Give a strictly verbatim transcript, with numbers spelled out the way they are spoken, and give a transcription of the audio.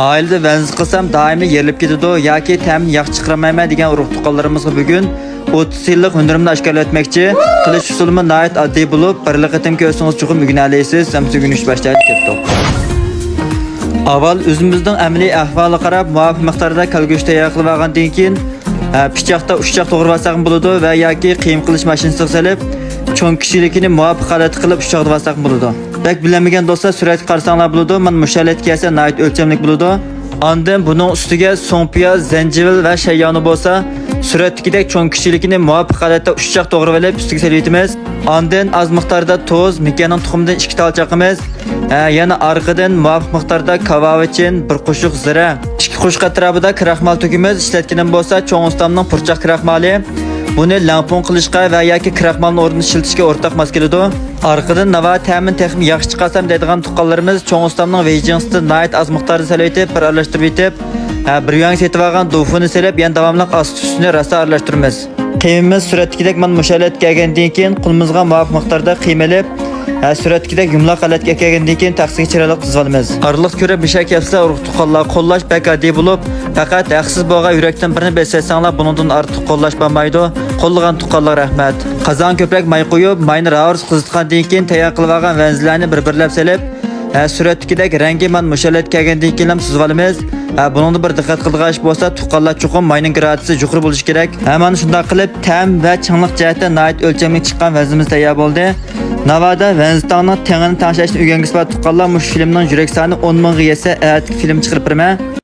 ئائىلىدە ۋەنزە قىلسام دائىملا يېرىلىپ كېتىدۇ ياكى تەمىنى ياخشى چىقىرالمايمەن دېگەن ئۇرۇق-تۇغقانلىرىمىزغا بۈگۈن ئوتتۇز يىللىق ھۈنىرىمنى ئاشكارىلاپ ئۆتمەكچى. قىلىش ئۇسۇلىمۇ ناھايىتى ئاددىي بولۇپ، بىرلا قېتىم كۆرسىڭىز چوقۇم ئۆگىنەلەيسىز. ئەمسە ئۆگىنىشكە باشلايلى، كەتتۇق. ئاۋۋال ئۆزىمىزنىڭ ئەمەلىي ئەھۋالىغا قاراپ، مۇۋاپىق مىقداردا كالىگۈشە تەييار قىلىپ ئالغاندىن كېيىن، ھە، پىچاقتا ئۇششاق توغرىۋالساقمۇ بولىدۇ ۋە ياكى قىيما قىلىش ماشىنىسىغا سېلىپ، چوڭ كىشىلىكىنى مۇۋاپىق ھالەتتە قىلىپ ئۇششاق قىلىۋالساقمۇ بولىدۇ. بەك بىلەلمىگەن دوستلار سۈرەتكە قارىساڭلار بولىدۇ. مانا مۇشۇ ھالەتكە كەلسە ناھايىتى ئۆلچەملىك بولىدۇ. ئاندىن بۇنىڭ ئۈستىگە سوڭ پىياز، زەنجىۋىل ۋە شەييانى بولسا سۈرەتتىكىدەك چوڭ كىشىلىكىنى مۇۋاپىق ھالەتتە ئۇششاق توغرىۋېلىپ ئۈستىگە سېلىۋېتىمىز. ئاندىن ئاز مىقداردا تۇز، مېكىيانىڭ تۇخۇمىدىن ئىككى تال چاقىمىز. ھە، يەنە ئارقىدىن مۇۋاپىق مىقداردا كاۋاۋىچىن، بىر قوشۇق زىرە، ئىككى قوشۇق ئەتراپىدا كراخمال تۆكىمىز. ئىشلەتكىنىم بولسا چوڭ ئۇستامنىڭ پۇرچاق كراخمالى. بۇنى لەڭپۇڭ قىلىشقا ۋە ياكى كراخمالنى ئورنىدا ئىشلىتىشكە ئورتاق ماس كېلىدۇ. ئارقىدىن ناۋا تەمىنى تېخىمۇ ياخشى چىقارسام دەيدىغان تۇغقانلىرىمىز چوڭ ئۇستامنىڭ ۋېيجىڭسىدىن ناھايىتى ئاز مىقداردا سېلىۋېتىپ، بىر ئارىلاشتۇرۇپ ئېتىپ، ھە، بىر يۈەنگە سېتىۋالغان دۇفۇنى سېلىپ، يەنە داۋاملىق ئاستى ئۈستىنى راسا ئارىلاشتۇرىمىز. قىيمىمىز سۈرەتتىكىدەك مانا مۇشۇ ھالەتكە كەلگەندىن كېيىن، قولىمىزغا مۇۋاپىق مىقداردا قىيما ئېلىپ، ھە، سۈرەتتىكىدەك يۇمىلاق ھالەتكە كەلگەندىن كېيىن، تەخسىگە چىرايلىق تىزىۋالىمىز. ئارىلىق كۆرۈپ بىر شەي كەپسىلەر ئۇرۇق-تۇغقانلار، قوللاش بەك ئاددىي بولۇپ، پەقەت ھەقسىز بولغان يۈرەكتىن بىرنى بېسىۋەتسەڭلار، بۇنىڭدىن ئارتۇق قوللاش بولمايدۇ. قوللىغان تۇغقانلارغا رەھمەت. قازانغا كۆپرەك ماي قۇيۇپ، ماينى راۋۇرۇس قىزىتقاندىن كېيىن، تەييار قىلىۋالغان ۋەنزىلەرنى بىر-بىرلەپ سېلىپ، ھە، سۈرەتتىكىدەك رەڭگى مانا مۇشۇ ھالەتكە كەلگەندىن كېيىنلا سۈزۈۋالىمىز. ھە، بۇنىڭدا بىر دىققەت قىلىدىغان ئىش بولسا، تۇغقانلار چوقۇم ماينىڭ گرادۇسى يۇقىرى بولۇشى كېرەك. ھە، مانا شۇنداق قىلىپ، تەم ۋە چىڭلىق جەھەتتە ناھايىتى ئۆلچەملىك چىققان ۋەنزىمىز تەييار بولدى. ناۋادا ۋەنزى تاڭنىڭ تېڭىنى تەڭشەشنى ئۆگەنگۈسى بار تۇغقانلار مۇشۇ فىلىمنىڭ يۈرەك سانى ئون مىڭغا يەتسە، ئەتىكى فىلىم چىقىرىپ بېرىمەن.